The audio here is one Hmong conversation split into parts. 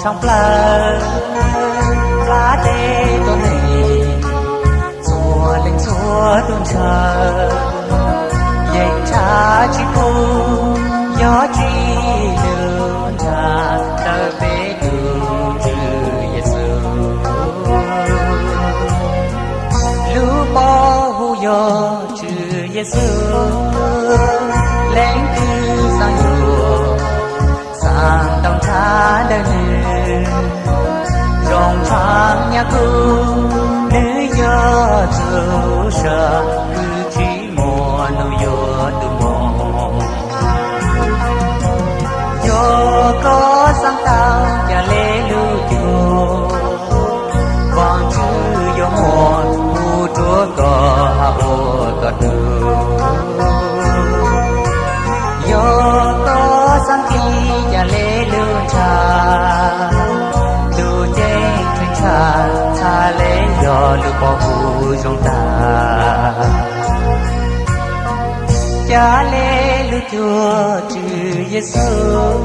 Tshaaj plawg plab teb tuab neeg, txhua leej txhua tug ntshaw, yeej ntshaw tsi pub, yog tsi lug ntshaw ntawm peb tug Tswv Yexus. Lub npe hu yog Tswv Yexus, leej twg xaav yuav, xaav tau ntshaw ntawm nwg. Zoo tshaav nyaj kub, nwg yog txuj sa, kws tsi muaj nub yuav tu moog. Yog koj xaav tau ca le lug cuag, Vaajtswv yuav muab huv rua koj has ua koj tug. Yog koj xaav kis ca le lug ntshaw, tug ceeb tsheej ntshaw txhad le yog lub npe hu zoo tag. Ca le lug cuag Tswv Yexus,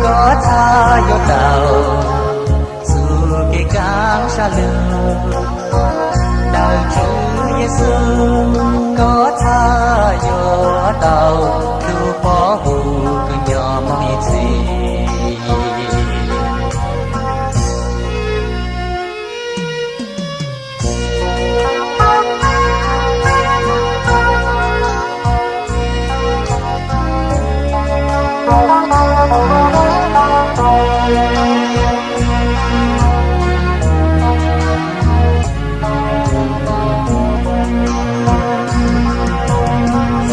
koj txhad yuav tau txuj kev kaaj sab lug. Ntawm Tswv Yexus, koj txhad yuav tau lub npe hu kws nyob moog ib txhis.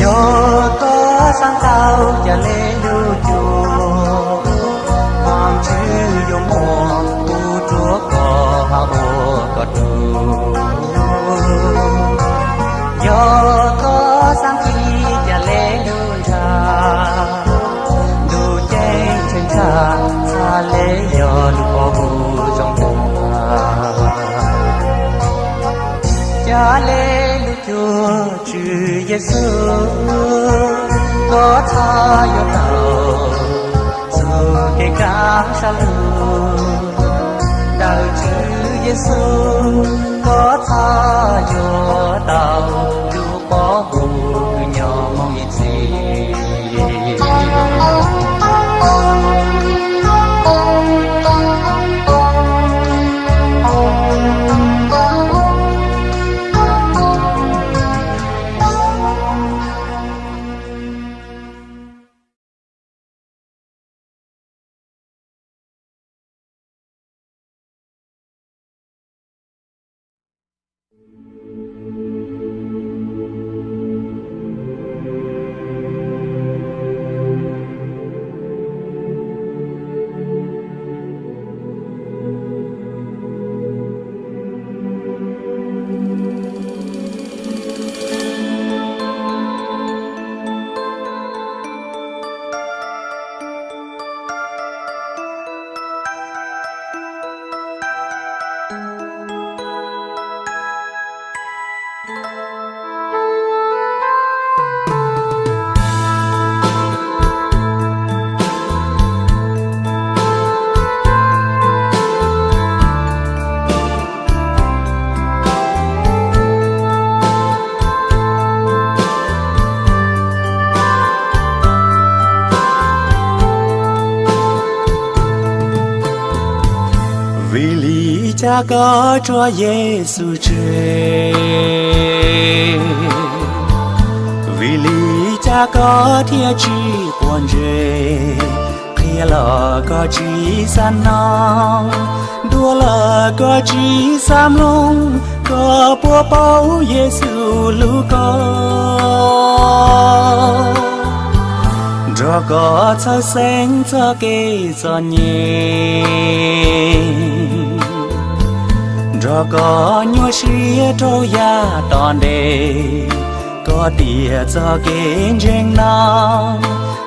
Yog koj xaav tau ca le lug cuag, Vaajtswv yuav muab huv rua koj has ua koj tug. Yog koj xaav kis ca le lug ntshaw, tug ceeb tsheej ntshaw txhad le yog lub npe hu zoo tag. Ca le lug cuag Tswv Yexus, koj txhad yuav tau txuj kev kaaj sab lug. Ntawm Tswv Yexus, koj txhad yuav tau lub npe hu kws nyob moog ib txhis. Vim li cas koj tso Yexus tseg? Vim li cas koj thiaj tsis quav ntsej? Qhia los koj tsis xav hnov, ntuas los koj tsis xav mloog, koj puas paub Yexus hlub koj? Nrog koj txhawj xeeb txoj kev txom nyem, nrog koj nyuaj siab rau yav tom ntej, koj tias txoj kev ntseeg no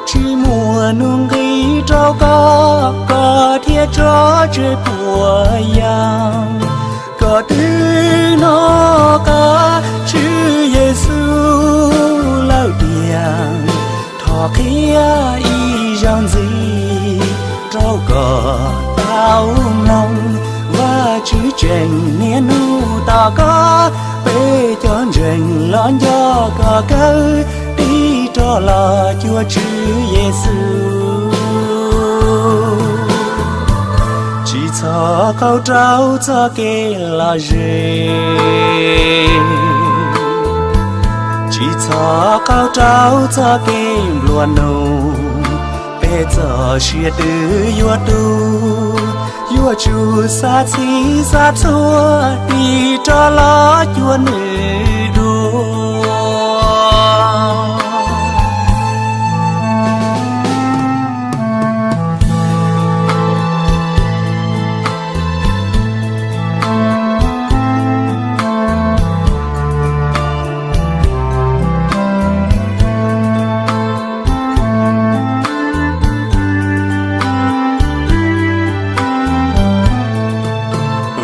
tsis muaj nuj nqis rau koj, koj thiaj tso tseg puas yog? Koj twb hnov qab Tswv Yexus lawm tiag, thov qhia ib zaug ntxiv rau koj. Tswv tseem niaj hnub tos koj, peb cov ntseeg los nco koj kawg, tig rov los cuag Tswv Yexus. Tsis txhob qaug rau txoj kev lom zem, tsis txhob qaug rau txoj kev nplua nuj. Peb txoj sia twb yuav tu, yuav tsum xav txhij xav txhua, tig rov los cuag nws dua.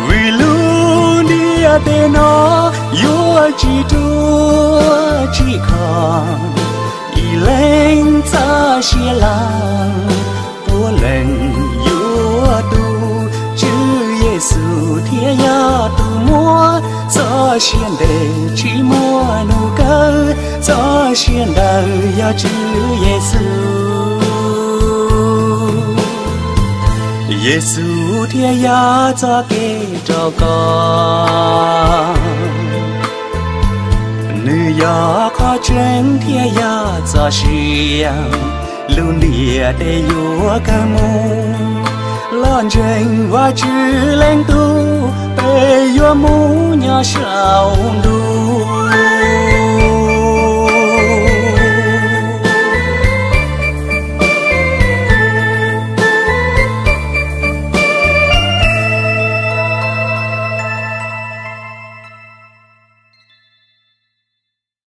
Vim lub ntiaj teb no yuav tsis ruaj tsis khov, ib leeg txoj sia loj, puav leej yuav tu. Tswv Yexus thiaj yog tus muaj txoj sia ntev, tsis muaj nug kawg, txoj sia ntawd yog Tswv Yexus. Yexus thiaj yog txoj kev rau koj, nws yog qhov tseeb thiaj yog txoj sia. Lub ntiaj teb yuav kawg mus, los ntseeg Vajtswv Leej Tub, peb yuav mus nyob saum ntuj.